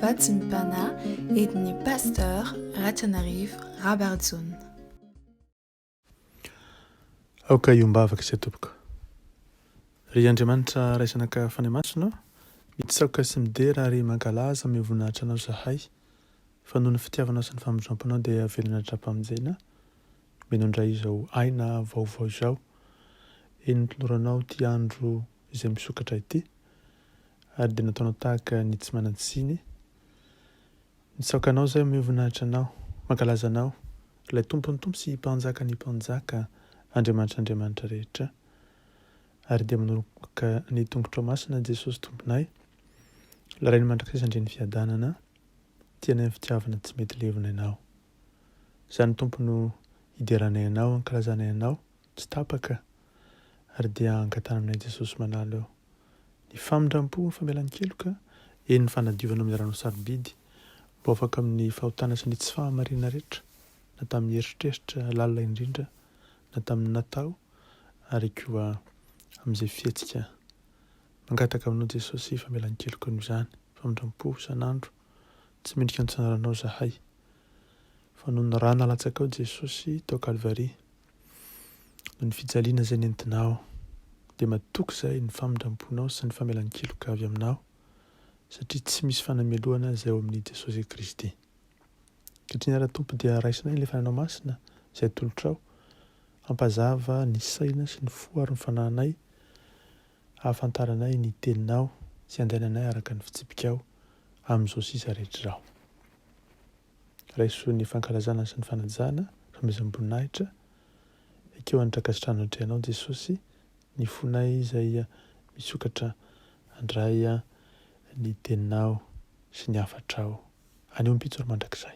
Vatsimpana et ny Pasteur Ratrianarivo Rabarijaona. Aoka hiombavaka isay tompoko. Ry Andriamanitra Ray Zanaka Fanahy Masina ô, mitsaoka sy midera ary mankalaza amin'ny voninahitra Anao izahay, fa noho ny fitiavanao sy ny famindramponao dia velona hatrampamonjena, omena indray izao aina vaovao izao, eny notoloranao ity andro izay misokatra ity, ary dia nataonao tahaka ny tsy manan-tsiny. Mitsaoka Anao izahay, omeo voninahitra Anao, mankalaza Anao, Ilay Tompon'ny tompo sy Mpanjakan'ny mpanjaka, Andriamanitra andriamanitra rehetra. Ary dia manoroka ny tongotrao masina Jesosy Tomponay, Ilay Rain'ny mandrakizay sy Andrian'ny fiadanana, tianay amin'ny fitiavana tsy mety levona Ianao. Izany Tompo no hideranay Anao, ankalazanay Anao tsy tapaka, ary dia angatahana aminay Jesosy manalo eo. Ny famindram-po, ny famelan-keloka, eny ny fanadiovana amin'ny rano sarobidy, mba ho afaka amin'ny fahotana sy ny tsy fahamarinana rehetra, na tamin'ny eritreritra lalina indrindra, na tamin'ny natao, ary koa amin'izay fihetsika. Mangataka aminao Jesosy famelan-keloka noho izany, famindram-po isan'andro, tsy mendrika ny tsanaranao izahay, fa noho ny rà nalatsakao Jesosy tao Kalvary, Noho ny fijaliana izay nentinao, dia matoky izahay ny famindram-ponao sy ny famelan-keloka avy aminao, satria tsy misy fanamelohana izay ao amin'i Jesosy Kristy. Ankehitriny àry, Tompo, dia raisinay ilay Fananao Masina izay atolotrao, hampazava ny saina sy ny fo ary ny fanahinay, hahafantaranay ny Teninao sy handehananay araka ny fitsipikao amin'izao sisa rehetra izao. Raiso ny fankalazana sy ny fanajana, fanomezam-boninahitra. Ekeo hanitra ankasitrahana anatrehanao Jesosy, ny fonay izay misokatra handray ny teninao sy ny hafatrao anio ampitso ary mandrakizay.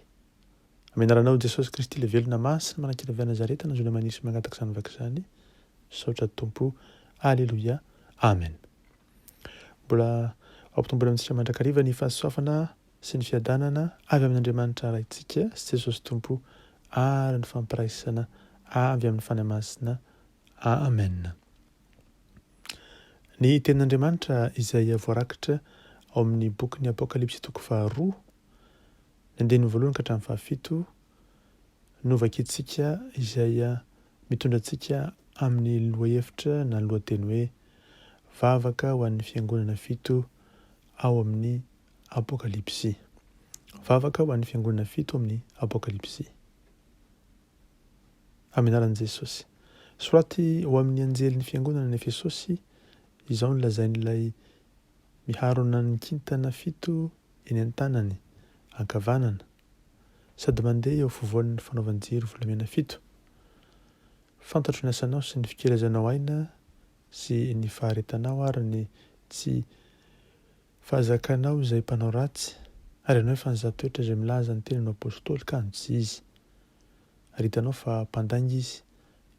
Amin'ny anaranao Jesosy Kristy ilay velona masina manan-kery avy any Nazareta nahazoana maniry sy mangataka izany vavaka izany. Misaotra Tompo. Aleloia. Amen. Mbola ampitomboina amintsika mandrakariva ny fahasoavana sy ny fiadanana avy amin' Andriamanitra Raintsika sy Jesosy Tompo ary ny fampiraisana avy amin'ny Fanahy Masina. Amen. Ny Tenin'Andriamanitra izay voarakitra ao amin'ny bokin'ny Apokalypsy toko faharoa, ny andininy voalohany ka hatramin'ny fahafito, no vakintsika izay mitondra antsika amin'ny lohahevitra na lohateny hoe Vavaka ho an'ny Fiangonana fito ao amin'ny Apokalypsy. Vavaka ho an'ny Fiangonana fito amin'ny Apokalypsy. Amin'ny anaran'i Jesosy. Soraty ho amin'ny anjelin'ny Fiangonana any Efesosy izao no lazain'ilay miharona ny kintana fito eny an-tanany ankavanana, sady mandeha eo afovoan'ny fanaovan-jiro volamena fito. Fantatro ny asanao sy ny fikelezanao aina sy ny faharetanao ary ny tsy Fahazakanao izay mpanao ratsy, ary ianao efa nizaha toetra izay milaza ny tenany ho apostoly kanjo tsy izy. Ary hitanao fa mpandainga izy,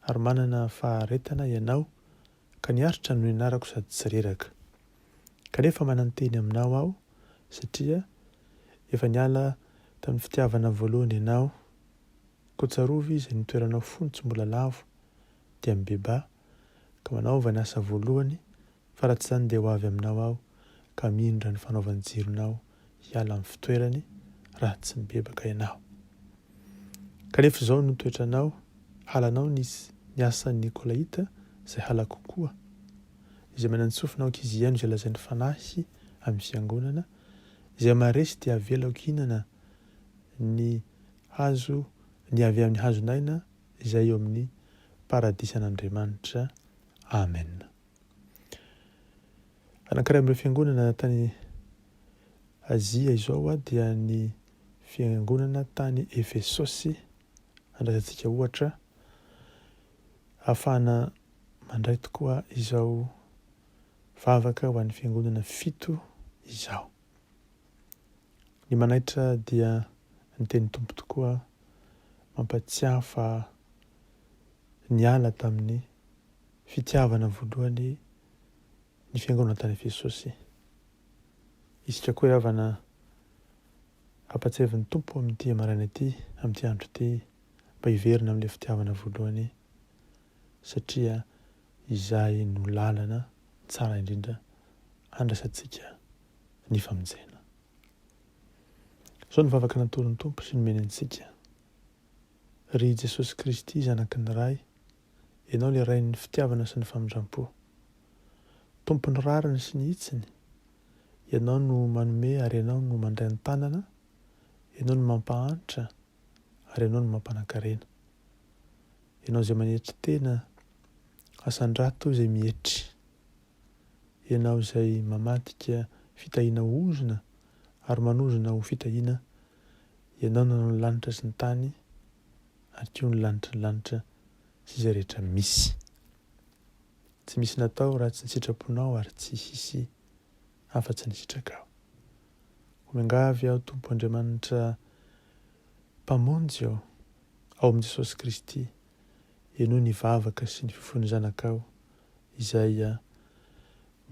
ary manana faharetana ianao ka niaritra noho ny anarako sady tsy reraka. Kanefa manan-teny aminao aho, satria efa niala tamin'ny fitiavana voalohany ianao, koa tsarovy izay nitoeranao fony tsy mbola lavo, dia mibebaha, ka manaova ny asa voalohany Fa raha tsy izany dia ho avy aminao aho ka hamindra ny fanaovan-jironao hiala amin'ny fitoerany raha tsy mibebaka ianao. Kanefa izao no toetranao, halanao ny ny asan'ny Nikolaita izay halako koa. Izay manan-tsofina aoka izy hihaino izay lazain'ny Fanahy amin'ny fiangonana, izay maharesy dia havelako hihinana ny hazo ny avy amin'ny hazon'aina izay eo amin'ny paradisan'Andriamanitra. Amen. Anankiray amin'ireo fiangonana tany Azia izao dia ny fiangonana tany Efesosy. Andraisantsika ohatra ahafahana mandray tokoa izao vavaka ho an'ny fiangonana fito izao. Ny manaitra dia ny tenin'ny Tompo tokoa mampatsiahy fa niala tamin'ny fitiavana voalohany ny fiangonana tany Efesosy. Isika koa ry havana, ampatsiahivin'ny Tompo amin'ity maraina ity, amin'ity andro ity, mba hiverina amin'ilay fitiavana voalohany, satria izay no lalana tsara indrindra handraisantsika ny famonjena. Izao no vavaka natoron'ny Tompo sy nomeny antsika, Ry Jesosy Kristy Zanaky ny Ray, Ianao ilay Rain'ny fitiavana sy ny famindram-po. Tompon'ny rariny sy ny hitsiny, Ianao no manome ary Ianao no mandray an-tanana, Ianao no mampahantra ary Ianao no mampanan-karena. Ianao izay manetry tena, asandrato izay mietry. Ianao izay mamadika fitahiana ho ozona ary manozona ho fitahiana, Ianao nanao ny lanitra sy ny tany ary koa ny lanitry ny lanitra sy izay rehetra misy. Tsy misy natao raha tsy ny sitraponao ary tsy hisy afa-tsy ny sitrakao. Koa miangavy aho Tompo Andriamanitra Mpamonjy ô, ao amin'i Jesosy Kristy, henoy ny vavaka sy ny fifon'ny zanakao izay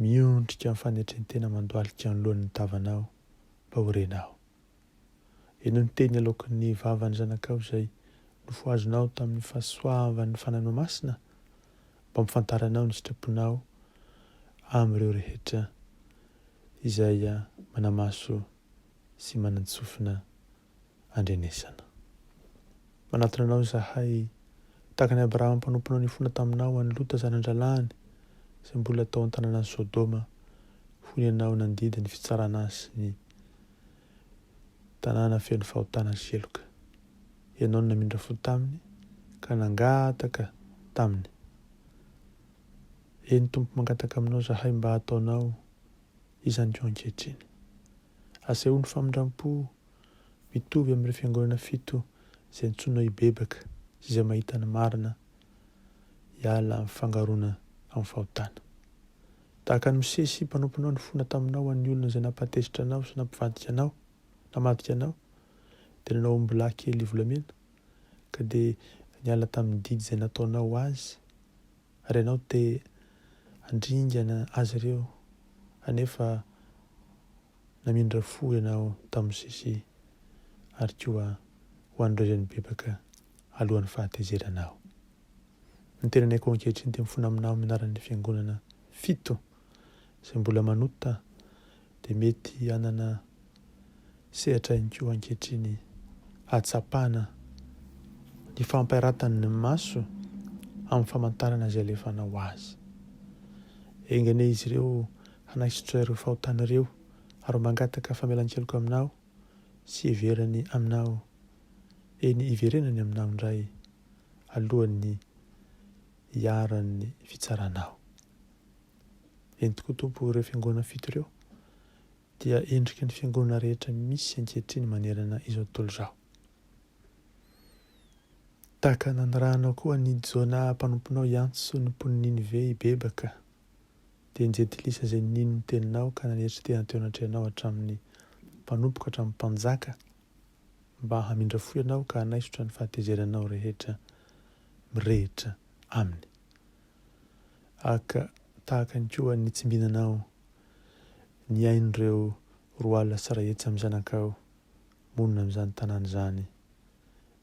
miondrika amin'ny fanetren-tena mandohalika anoloan'ny tavanao mba ho renao. Henoy ny teny aloaky ny vavan'ny zanakao izay nofohazinao tamin'ny fahasoavan'ny Fanahinao Masina mba hampifantaranao ny sitraponao amin'ireo rehetra izay manamaso sy manan-tsofina andrenesana. Manatona Anao izahay, tahaka an'i Abrahama mpanomponao nifona taminao an'i Lota zana-drahalahiny, izay mbola tao an-tanànan'i Sodoma, fony Ianao nandidy ny fitsarana azy sy ny tanàna feno fahotana sy heloka. Ianao no namindra fo taminy ka nangataka taminy. Eny Tompo mangataka aminao izahay mba hataonao izany koa ankehitriny. Asehoy ny famindram-po mitovy amin'ireo fiangonana fito izay antsoinao hibebaka sy izay mahita ny marina hiala amin'ny fangaroana amin'ny fahotana. Tahaka an'i Mosesy mpanomponao nifona taminao ho an'ny olona izay nampahatezitra anao sy nampivadika anao, namadika anao, dia nanao ombilahy kely volamena, ka dia niala tamin'ny didy izay nataonao ho azy, ary ianao te handringana azy ireo, anefa Namindra fo ianao tamin'i Mosesy ary koa ho an'ireo izay nibebaka alohan'ny fahatezeranao. Ny tenanay koa ankehitriny dia mifona aminao amin'ny anaran'ny Fiangonana fito izay mbola manota dia mety hanana sehatra ihany koa ankehitriny hahatsapana ny fampiratan'ny maso amin'ny famantarana izay alefanao azy. Enga anie izy ireo Hanaisotra ireo fahotana ireo ary mangataka famelan-keloka aminao sy hiverany aminao, eny hiverenany aminao indray alohan'ny hiharan'ny fitsaranao. Eny tokoa Tompo ireo fiangonana fito ireo dia endriky ny fiangonana rehetra misy ankehitriny manerana izao tontolo izao. Tahaka nanirahanao koa an'i Jona mpanomponao hiantso ny mponin'i Ninive hibebaka. Dia ny jentilisa izay nino ny teninao ka nanetry tena teo anatrehanao hatramin'ny mpanompo ka hatramin'ny mpanjaka, mba hamindra fo ianao ka hanaisotra ny fahatezeranao rehetra mirehitra aminy. Haka tahaka ny koa nitsimbinanao ny ain'ireo 220 amin'ny zanakao monina amin'izany tanàna izany,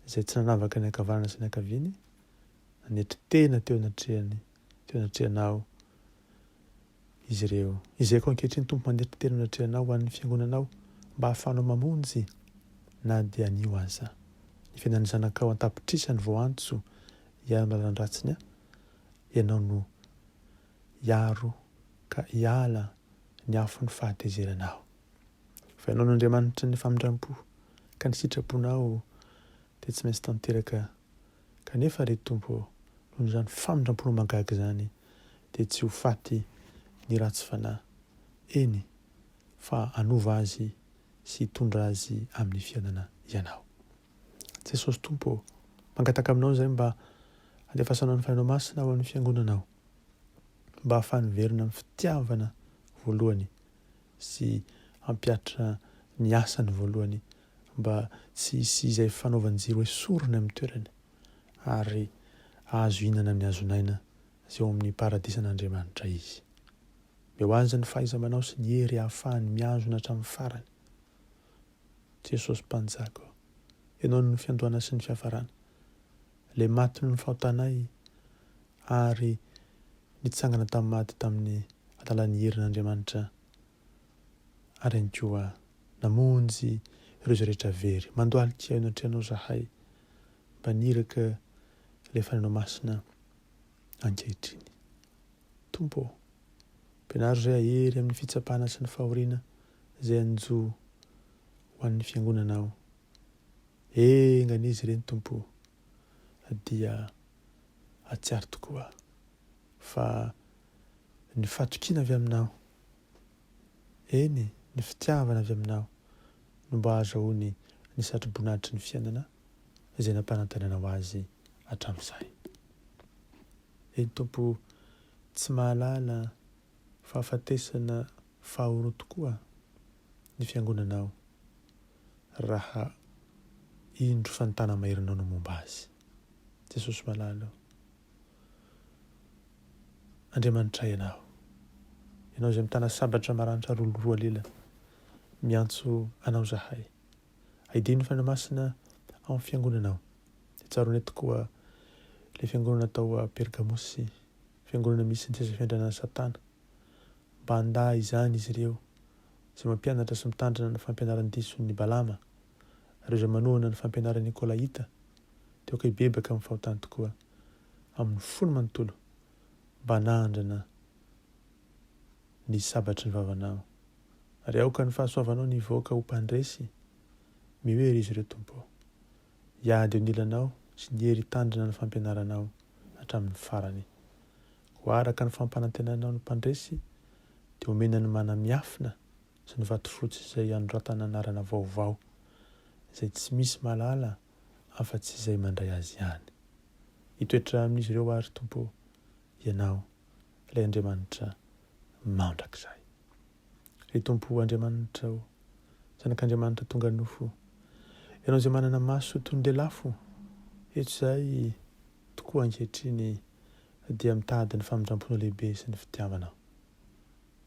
izay tsy nanavaka ny ankavanana sy ny ankaviany, nanetry tena teo anatrehany teo anatrehanao izy ireo. Izay koa ankehitriny, Tompo, manetry tena eo anatrehanao ho an'ny Fiangonanao, mba hahafahanao mamonjy na dia anio aza. Ny fiainan'ny zanakao an-tapitrisany voaantso hiaro ny lalan-dratsiny, Ianao no hiaro ka hiala ny afon'ny fahatezeranao. Fa Ianao no Andriamanitry ny famindram-po, ka ny sitraponao dia tsy maintsy tanteraka Kanefa, ry Tompo ô, noho izany famindram-ponao mahagaga izany, dia tsy ho faty ny ratsy fanahy, eny, fa hanova azy sy hitondra azy amin'ny fiainana Ianao. Jesosy Tompo ô, mangataka Aminao izahay mba handefasanao ny Fanahinao Masina ao amin'ny Fiangonanao, mba hahafahany miverina amin'ny fitiavana voalohany sy hampihatra ny asany voalohany mba tsy hisy izay fanaovan-jiro esorina amin'ny toerany ary hahazo hihinana amin'ny hazon'aina izay ao amin'ny paradisan'Andriamanitra izy. Omeo azy ny fahaiza-manao sy ny hery hahafahany mihazona hatramin'ny farany. Jesosy Mpanjaka ô, Ianao no fiandohana sy ny fiafarana, Ilay maty noho ny fahotanay ary nitsangana tamin'ny maty tamin'ny alalan'ny herin'Andriamanitra ary ihany koa namonjy ireo izay rehetra very. Mandohalika eo anatrehanao izahay mba niraka ilay Fanahinao Masina ankehitriny. Tompo ô, ampianaro izay hahery amin'ny fitsapana sy ny fahoriana izay hanjo ho an'ny Fiangonanao. Enga anie izy ireny, Tompo, dia hahatsiaro tokoa fa ny fahatokiana avy Aminao, eny, ny fitiavana avy Aminao no mba hahazahoany ny satroboninahitry ny fiainana izay nampanantenainao azy hatramin'izay. Eny Tompo, tsy mahalala fahafatesana faharoa tokoa ny Fiangonanao raha indro fa ny tana-maherinao no momba azy. Jesosy malala o. Andriamanitra Ianao. Ianao izay mitana sabatra maranitra roa lela, miantso Anao zahay. Aidino ny Fanahy Masina ao amin'ny Fiangonanao. Dia tsaroanay tokoa ilay Fiangonana tao Pergamosy, Fiangonana misy ny seza fiandrianan'i Satana. Mba handà izany izy ireo, izay mampianatra sy mitandrina ny fampianaran-dison'i Balama, ary ireo izay manohana ny fampianaran'i Nikolaita, dia aoka hibebaka amin'ny fahotany tokoa amin'ny fony manontolo, mba hanandrana ny sabatry ny vavanao. Ary aoka ny fahasoavanao ny hivoaka ho mpandresy. Mihoera izy ireo, Tompo ô. Hiady eo anilanao sy ny hery hitandrina ny fampianaranao hatramin'ny farany. Koa araka ny fampanantenanao ny mpandresy, dia omena ny mana miafina sy ny vatofotsy izay anoratana anarana vaovao, izay tsy misy mahalala afa-tsy izay mandray azy ihany. Hitoetra amin'izy ireo àry, Tompo ô, Ianao, ilay Andriamanitra mandrakizay. Ry Tompo Andriamanitra ô, Zanak'Andriamanitra tonga nofo, Ianao izay manana maso toy ny lelafo, eto izahay tokoa ankehitriny dia mitady ny famindram-ponao lehibe sy ny fitiavanao.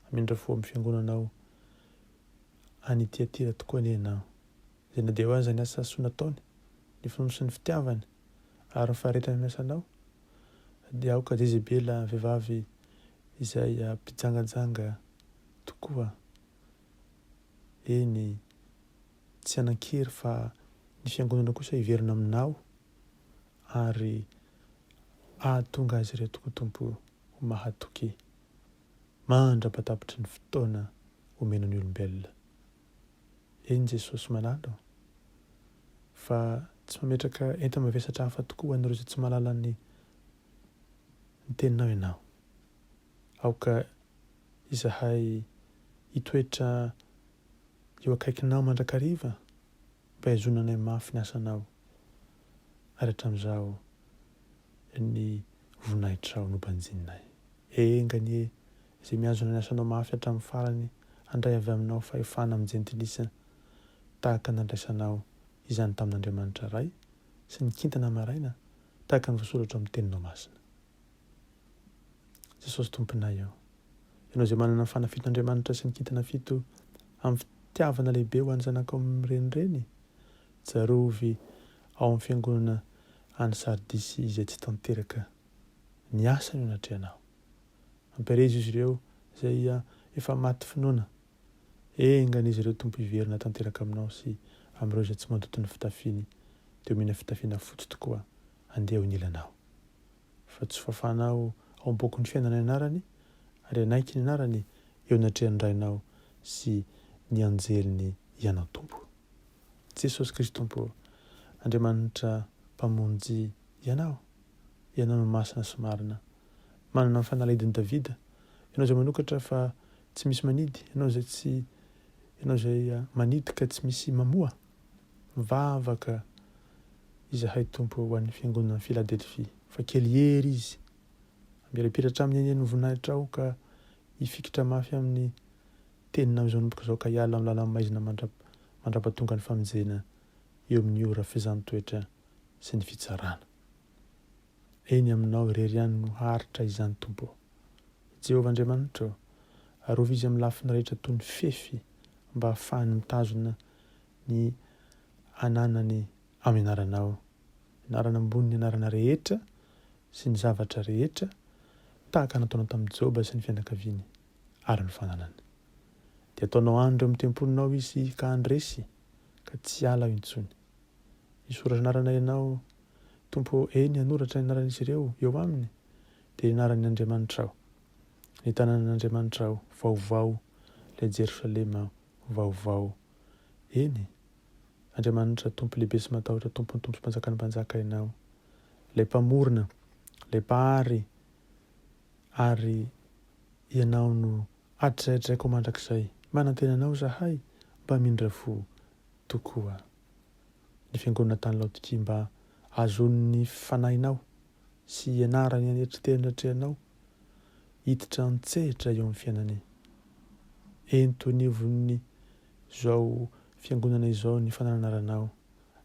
Hamindra fo amin'ny Fiangonanao any Tiatira tokoa anie Ianao, izay na dia eo aza ny asa soa nataony, ny finoany sy ny fitiavany ary ny faharetany amin'ny asanao, dia aoka Jezebela vehivavy izay mpijangajanga tokoa, eny, tsy hanan-kery fa ny fiangonana kosa hiverina aminao ary hahatonga azy ireo tokoa Tompo ho mahatoky mandra-patapitry ny fotoana omena ny olombelona. Eny Jesosy malala ô! Fa tsy mametraka enta-mavesatra hafa tokoa ho an'ireo izay tsy mahalala ny ny teninao Ianao. Aoka izahay hitoetra eo akaikinao mandrakariva mba hihazonanay mafy ny asanao ary hatramin'izao ny voninahitrao no banjininay. Enga anie izay mihazona ny asanao mafy hatramin'ny farany handray avy aminao fahefana amin'ny jentilisa tahaka ny nandraisanao izany tamin'Andriamanitra Ray sy ny kintana maraina tahaka ny voasoratra ao amin'ny Teninao Masina. Jesosy Tomponay ô, Ianao izay manana ny fanafiton'Andriamanitra sy ny kintana fito amin'ny fitiavana lehibe ho an'ny zanakao mirenireny, tsarovy ao amin'ny fiangonana any Sardisy izay tsy tanteraka ny asany eo anatrehanao. Ampirezo izy ireo izay efa maty finoana. Enga anie izy ireo Tompo hiverina tanteraka aminao sy amin'ireo izay tsy mandoto ny fitafiany dia omena fitafiana fotsy tokoa handeha eo anilanao. Fa tsy hofafanao ao am-bokin'ny fiainana ny anarany ary hanaiky ny anarany eo anatrehan'ny Rainao sy ny anjeliny Ianao Tompo. Jesosy Kristy Tompo ô, Andriamanitra Mpamonjy Ianao. Ianao no masina sy marina. Manana ny fanalahidin'i Davida. Ianao izay manokatra fa tsy misy manidy, Ianao izay tsy Ianao izay manidy ka tsy misy mamoha. Mivavaka izahay Tompo ho an'ny fiangonana Filadelfia fa kely hery izy. Hamirapiratra aminy anie ny voninahitrao ka hifikitra mafy amin'ny teninao izao nomboka izao ka hiala amin'ny lalan'ny maizina mandrapatonga ny famonjena eo amin'ny ora fizaham-toetra sy ny fitsarana. Eny aminao irery ihany no haharitra izany Tompo ô. Jehovah Andriamanitra ô, arovy izy amin'ny lafiny rehetra toy ny fefy mba hahafahany mitazona ny ananany amin'ny anaranao, anarana ambonin'ny anarana rehetra sy ny zavatra rehetra, tahaka ny nataonao tamin'i Joba sy ny fianakaviany ary ny fananany. Dia ataonao andry eo amin'ny tempolinao izy ka handresy. ka tsy hiala aho intsony. Hisoratra anarana ianao, Tompo ô, eny, hanoratra ny anaran'izy ireo eo aminy, dia ny anaran'ny Andriamanitrao, ny tanànan'Andriamanitrao vaovao, ilay Jerosalema vaovao. Eny, Andriamanitra Tompo lehibe sy matahotra, Tompon'ny tompo sy Mpanjakan'ny mpanjaka ianao, ilay Mpamorona, ilay Mpahary, ary ianao no hatraitraiko mandrakizay. Manantena anao izahay mba hamindra fo tokoa. Ny fiangonana tany Laodikia mba hahazoany ny fanahinao sy hianarany hanetry tena anatrehanao, hiditra an-tsehatra eo amin'ny fiainany. Ento anivon'ny izao fiangonana izao ny fanananaranao,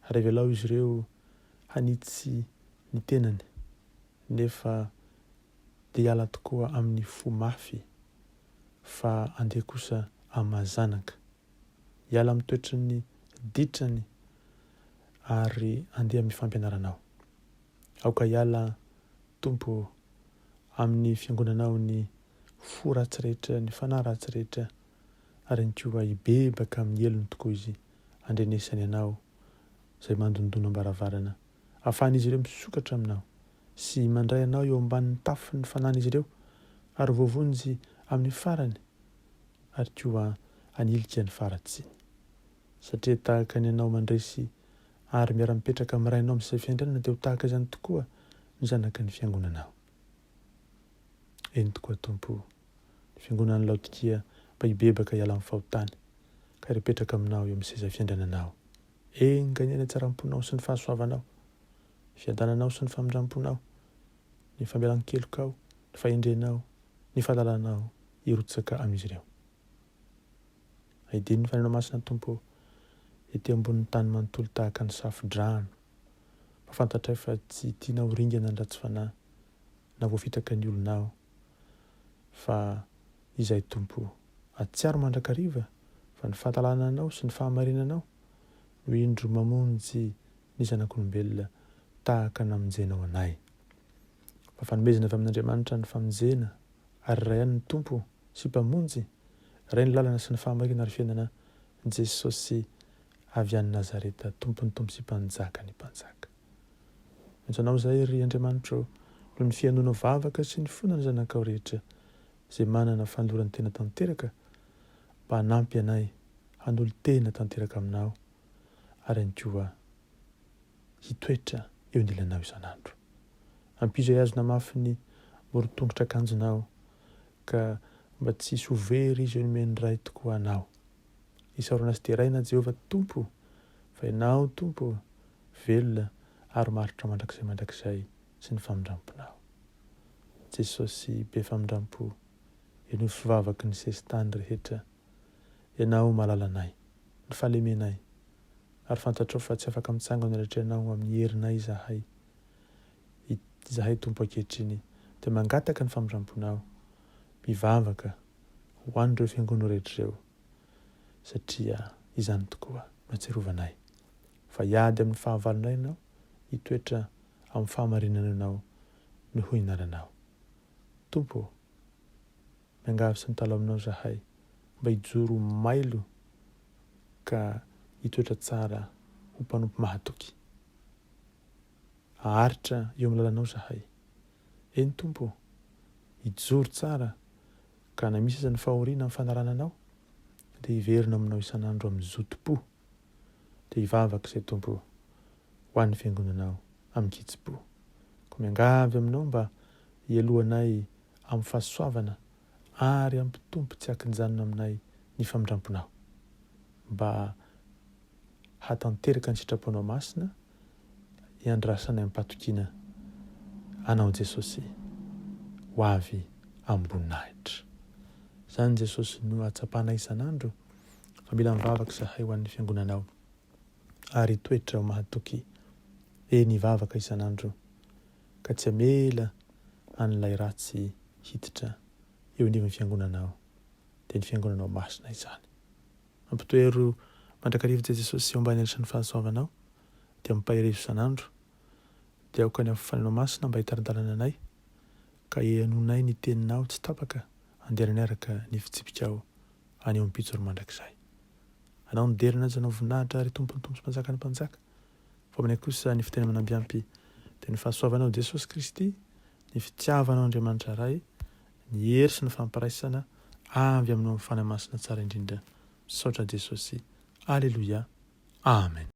ary avelao izy ireo hanitsy ny tenany, nefa dia hiala tokoa amin'ny fo mafy, fa andeha kosa amin'ny maha zanaka. Hiala amin'ny toetry ny ditrany ary andeha amin'ny fampianaranao. Aoka hiala, Tompo ô, amin'ny fiangonanao ny fo ratsy rehetra, ny fanahy ratsy rehetra, ary ihany koa hibebaka amin'ny helony tokoa izy handrenesany anao izay mandondona am-baravarana, ahafahan'izy ireo misokatra aminao sy mandray anao eo ambanin'ny tafon'ny fanan'izy ireo ary voavonjy amin'ny farany ary koa hanilika ny faharatsiany. Satria tahaka ny anao mandresy ary miara-mipetraka amin'ny Rainao amin'izay fiandrianana dia ho tahaka izany tokoa ny zanaky ny fiangonanao. Eny tokoa Tompo o! Ny fiangonan'i Laodikia mba hibebaka hiala amin'ny fahotany ka hipetraka aminao eo amin'ny seza fiandriananao. Enga anie ny hatsaram-ponao sy ny fahasoavanao, ny fiadananao sy ny famindram-ponao, ny famelan-kelokao, ny fahendrenao, ny fahalalanao hirotsaka amin'izy ireo. Aidino ny Fanahinao Masina Tompo ô, ety ambonin'ny tany manontolo tahaka ny safo-drano, fa fantatray fa tsy tianao ho ringana ny ratsy fanahy na voafitaka ny olonao, fa izay Tompo ô, atsiaro mandrakariva fa ny fahalalana Anao sy ny fahamarinanao no indro mamonjy ny zanak'olombelona tahaka namonjenao anay. Fa fanomezana avy amin'Andriamanitra ny famonjena ary iray ihany ny Tompo sy Mpamonjy, iray ny lalana sy ny fahamarinana ary fiainana, Jesosy avy any Nazareta, Tompon'ny tompo sy Mpanjakan'ny mpanjaka. Miantso Anao izahay, ry Andriamanitro, noho ny fihainoanao vavaka sy ny fona ny zanakao rehetra izay manana fanoloran-tena tanteraka mba hanampy anay hanolo-tena tanteraka Aminao ary ihany koa hitoetra eo anilanao isan'andro. Ampio izay hihazona mafy ny moron-tongotr'akanjonao ka mba tsy hisy ho very izay nomen'ny Ray tokoa anao. Isaorana sy deraina Jehovah Tompo fa Ianao Tompo velona ary maharitra mandrakizay mandrakizay sy ny famindramponao. Jesosy be famindrampo, henoy fivavaky ny sesitany rehetra. Ianao mahalala anay, ny fahalemenay, ary fantatrao fa tsy afaka mitsangana eo anatrehanao amin'ny herinay izahay. Izahay Tompo ankehitriny dia mangataka ny famindramponao, mivavaka ho an'ireo fiangonana rehetra ireo, satria izany tokoa no atsiarovanay fa hiady amin'ny fahavalonay ianao, hitoetra amin'ny fahamarinana ianao no ho inaranao. Tompo ô, miangavy sy mitalaho aminao izahay mba hijoro ho mailo ka hitoetra tsara ho mpanompo mahatoky. Haharitra eo amin'ny lalanao izahay. Eny Tompo ô, hijoro tsara ka na misy aza ny fahoriana amin'ny fanarahana Anao dia hiverina aminao isan'andro amin'ny zotom-po. Dia hivavaka izay Tompo ô, ho an'ny Fiangonanao amin-kitsim-po. Koa miangavy aminao mba hialohanay amin'ny fahasoavana ary hampitombo tsy ankijanona aminay ny famindramponao, mba hahatanteraka ny sitraponao masina hiandrasanay am-patokiana Anao Jesosy ho avy amim-boninahitra. Izany Jesosy no ahatsapanay isan'andro fa mila mivavaka izahay ho an'ny Fiangonanao ary hitoetra ho mahatoky eny hivavaka isan'andro ka tsy hamela an'ilay ratsy hiditra eo anivon'ny Fiangonanao dia ny Fiangonanao masina izany. Ampitoero mandrakariva Jay Jesosy eo ambany elatra ny fahasoavanao dia ampaherezo isan'andro dia aoka ny afofananao masina mba hitari-dalana anay ka henoinay ny teninao tsy tapaka andehananay araka ny fitsipikao any eo am-pitsoro mandrakizay. Anao ny dera ny haja anao voninahitra ry Tompon'ny Tompo sy Mpanjakan'ny Mpanjaka. Fa aminay kosa ny fiteny manambiampy dia ny fahasoavanao Jesosy Kristy, ny fitiavanao Andriamanitra Ray, ny hery sy ny fampiraisana avy aminao Fanahy Masina tsara indrindra. Misaotra Jesosy. Aleloia. Amen.